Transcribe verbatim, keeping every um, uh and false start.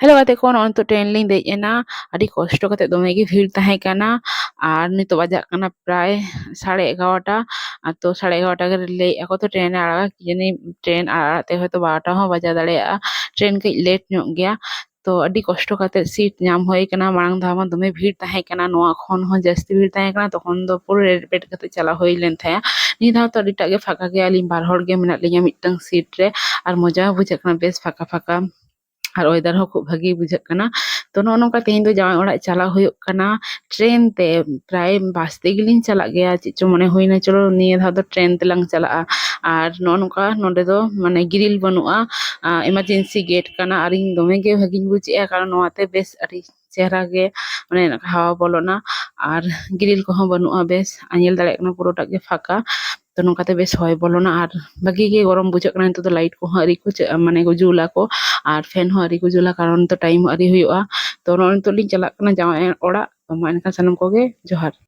Hello ᱜᱟᱛᱮ ᱠᱚ, ᱱᱚᱜᱼᱚᱭ ᱱᱤᱛᱚᱜ ᱴᱨᱮᱱ ᱞᱤᱧ ᱫᱮᱡ ᱮᱱᱟ᱾ ᱟᱹᱰᱤ ᱠᱚᱥᱴᱚ ᱠᱟᱛᱮ ᱫᱚᱢᱮ ᱜᱮ ᱵᱷᱤᱲ ᱛᱟᱦᱮᱸ ᱠᱟᱱᱟ᱾ ᱟᱨ ᱱᱤᱛᱚᱜ ᱵᱟᱡᱟᱜ ᱠᱟᱱᱟ ᱯᱨᱟᱭ ᱥᱟᱲᱮ ᱮᱜᱟᱨᱚᱴᱟ᱾ ᱟᱨ ᱛᱚ ᱥᱟᱲᱮ ᱮᱜᱟᱨᱚᱴᱟ ᱜᱮ ᱞᱟᱹᱭᱮᱫᱼᱟ ᱠᱚ, ᱛᱚ ᱴᱨᱮᱱ ᱮ ᱟᱲᱟᱜᱟ, ᱠᱤ ᱡᱟᱹᱱᱤ ᱴᱨᱮᱱ ᱟᱲᱟᱜ ᱛᱮ ᱦᱚᱭᱛᱳ ᱵᱟᱨᱚᱴᱟ ᱦᱚᱸ ᱵᱟᱡᱟᱣ ᱫᱟᱲᱮᱭᱟᱜᱼᱟ᱾ ᱴᱨᱮᱱ ᱠᱟᱹᱡ ᱞᱮᱴ ᱧᱚᱜ ᱜᱮᱭᱟ᱾ ᱛᱚ ᱟᱹᱰᱤ ᱠᱚᱥᱴᱚ ᱠᱟᱛᱮ ᱥᱤᱴ ᱧᱟᱢ ᱦᱩᱭ ᱠᱟᱱᱟ᱾ ᱢᱟᱲᱟᱝ ᱫᱷᱟᱣ ᱢᱟ ᱫᱚᱢᱮ ᱵᱷᱤᱲ ᱛᱟᱦᱮᱸ ᱠᱟᱱᱟ, ᱱᱚᱣᱟ ᱠᱷᱚᱱ ᱦᱚᱸ ᱡᱟᱹᱥᱛᱤ ᱵᱷᱤᱲ ᱛᱟᱦᱮᱸ ᱠᱟᱱᱟ᱾ ᱛᱚᱠᱷᱚᱱ ᱫᱚ ᱯᱩᱨᱟᱹ ᱨᱮᱰ ᱯᱮᱰ ᱠᱟᱛᱮ ᱪᱟᱞᱟᱣ ᱦᱩᱭ ᱞᱮᱱ ᱛᱟᱦᱮᱸᱜᱼᱟ᱾ ᱱᱤᱭᱟᱹ ᱫᱷᱟᱣ ᱛᱚ ᱟᱹᱰᱤᱴᱟᱜ ᱜᱮ ᱯᱷᱟᱸᱠᱟ ᱜᱮᱭᱟ, ᱟᱹᱞᱤᱧ ᱵᱟᱨ ᱦᱚᱲ ᱜᱮ ᱢᱮᱱᱟᱜ ᱞᱤᱧᱟ ᱢᱤᱫᱴᱟᱝ ᱥᱤᱴ ᱨᱮ᱾ ᱟᱨ ᱢᱚᱡᱟ ᱦᱚᱸ ᱵᱩᱡᱷᱟᱹᱜ ᱠᱟᱱᱟ, ᱵᱮᱥ ᱯᱷᱟᱸᱠᱟ ᱯᱷᱟᱸᱠᱟ᱾ ᱟᱨ ᱚᱭᱮᱫᱟᱨ ᱦᱚᱸ ᱠᱷᱩᱵ ᱵᱷᱟᱹᱜᱤ ᱵᱩᱡᱷᱟᱹᱜ ᱠᱟᱱᱟ᱾ ᱛᱚ ᱱᱚᱜᱼᱚ ᱱᱚᱝᱠᱟ ᱛᱮᱦᱮᱧ ᱫᱚ ᱡᱟᱶᱟᱭ ᱚᱲᱟᱜ ᱪᱟᱞᱟᱣ ᱦᱩᱭᱩᱜ ᱠᱟᱱᱟ ᱴᱨᱮᱱ ᱛᱮ᱾ ᱯᱨᱟᱭ ᱵᱟᱥ ᱛᱮᱜᱮᱞᱤᱧ ᱪᱟᱞᱟᱜ ᱜᱮᱭᱟ, ᱪᱮᱫ ᱪᱚ ᱢᱚᱱᱮ ᱦᱩᱭᱱᱟ, ᱪᱚᱞᱚ ᱱᱤᱭᱟᱹ ᱫᱷᱟᱣ ᱫᱚ ᱴᱨᱮᱱ ᱛᱮᱞᱟᱝ ᱪᱟᱞᱟᱜᱼᱟ᱾ ᱟᱨ ᱱᱚᱜᱼᱚ ᱱᱚᱝᱠᱟ ᱱᱚᱰᱮ ᱫᱚ ᱢᱟᱱᱮ ᱜᱨᱤᱞ ᱵᱟᱹᱱᱩᱜᱼᱟ, ᱮᱢᱟᱨᱡᱮᱱᱥᱤ ᱜᱮᱴ ᱠᱟᱱᱟ᱾ ᱟᱨ ᱤᱧ ᱫᱚᱢᱮ ᱜᱮ ᱵᱷᱟᱹᱜᱤᱧ ᱵᱩᱡᱮᱜᱼᱟ, ᱠᱟᱨᱚᱱ ᱱᱚᱣᱟᱛᱮ ᱵᱮᱥ ᱟᱹᱰᱤ ᱪᱮᱦᱨᱟ ᱜᱮ ᱢᱟᱱᱮ ᱦᱟᱣᱟ ᱵᱚᱞᱚᱱᱟ᱾ ᱟᱨ ᱜᱨᱤᱞ ᱠᱚᱦᱚᱸ ᱵᱟᱹᱱᱩᱜᱼᱟ, ᱵᱮᱥ ᱧᱮᱞ ᱫᱟᱲᱮᱭᱟᱜ ᱠᱟᱱᱟ ᱯᱩᱨᱟᱹᱴᱟᱜ ᱜᱮ ᱯᱷᱟᱸᱠᱟ᱾ ᱛᱚ ᱱᱚᱝᱠᱟᱛᱮ ᱵᱮᱥ ᱦᱚᱭ ᱵᱚᱞᱚᱱᱟ ᱟᱨ ᱵᱷᱟᱹᱜᱤ ᱜᱮ ᱜᱚᱨᱚᱢ ᱵᱩᱡᱷᱟᱹᱜ ᱠᱟᱱᱟ᱾ ᱱᱤᱛᱚᱜ ᱫᱚ ᱞᱟᱭᱤᱴ ᱠᱚᱦᱚᱸ ᱟᱹᱣᱨᱤ ᱠᱚ ᱪᱟ-, ᱢᱟᱱᱮ ᱠᱚ ᱡᱩᱞᱟ ᱠᱚ, ᱟᱨ ᱯᱷᱮᱱ ᱦᱚᱸ ᱟᱹᱣᱨᱤ ᱠᱚ ᱡᱩᱞᱟ, ᱠᱟᱨᱚᱱ ᱱᱤᱛᱚᱜ ᱴᱟᱭᱤᱢ ᱦᱚᱸ ᱟᱹᱣᱨᱤ ᱦᱩᱭᱩᱜᱼᱟ᱾ ᱛᱚ ᱱᱚᱜᱼᱚᱭ ᱱᱤᱛᱚᱜ ᱞᱤᱧ ᱪᱟᱞᱟᱜ ᱠᱟᱱᱟ ᱡᱟᱶᱟᱭ ᱚᱲᱟᱜ᱾ ᱛᱚ ᱢᱟ ᱮᱱᱠᱷᱟᱱ ᱥᱟᱱᱟᱢ ᱠᱚᱜᱮ ᱡᱚᱦᱟᱨ᱾